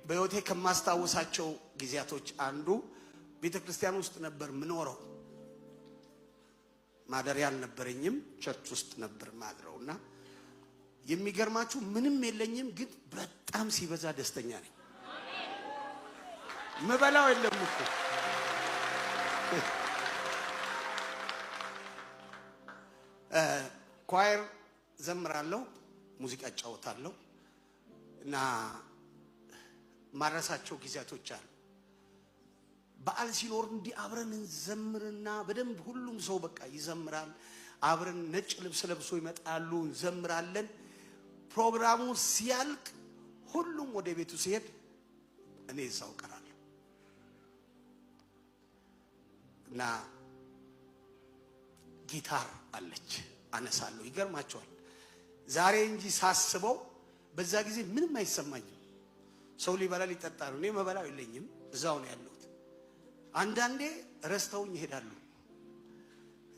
በሕይወቴ ከማስታውሳቸው ጊዜያቶች አንዱ ቤተ ክርስቲያን ውስጥ ነበር ምኖረው። ማደሪያ አልነበረኝም። Church ውስጥ ነበር ማድረው እና የሚገርማችሁ ምንም የለኝም፣ ግን በጣም ሲበዛ ደስተኛ ነኝ። ምበላው የለም እኮ። Choir ዘምራለሁ፣ ሙዚቃ እጫወታለሁ እና ማረሳቸው ጊዜያቶች አሉ። በዓል ሲኖር እንዲህ አብረን እንዘምርና በደንብ ሁሉም ሰው በቃ ይዘምራል። አብረን ነጭ ልብስ ለብሶ ይመጣሉ፣ እንዘምራለን። ፕሮግራሙ ሲያልቅ ሁሉም ወደ ቤቱ ሲሄድ እኔ እዛው እቀራለሁ እና ጊታር አለች አነሳለሁ። ይገርማቸዋል። ዛሬ እንጂ ሳስበው በዛ ጊዜ ምንም አይሰማኝም። ሰው ሊበላ ሊጠጣ ነው። እኔ መበላው የለኝም፣ እዛው ነው ያለሁት። አንዳንዴ ረስተውኝ ይሄዳሉ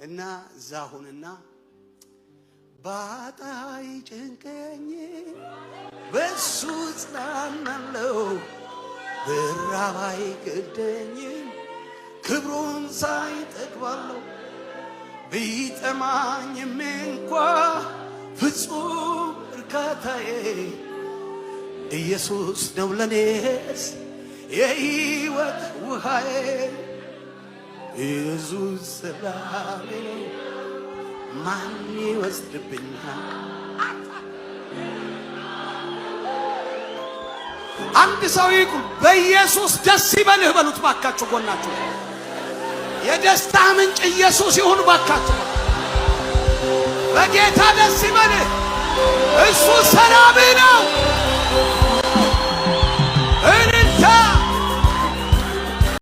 እና እዛ ሆንና ባጣ ይጨንቀኝ በሱ እጽናናለሁ፣ ብራብ አይገደኝም ክብሩን ሳይ ጠግባለሁ፣ ቢጠማኝም እንኳ ፍጹም እርካታዬ ኢየሱስ ነው ለኔስ የሕይወት ውሃዬ፣ ኢየሱስ ሰላሜ ነው ማን ይወስድብኛል? አንድ ሰው ይቁም። በኢየሱስ ደስ ይበልህ በሉት ባካችሁ። ጎናችሁ የደስታ ምንጭ ኢየሱስ ይሁን ባካችሁ። በጌታ ደስ ይበልህ። እሱ ሰላምህ ነው።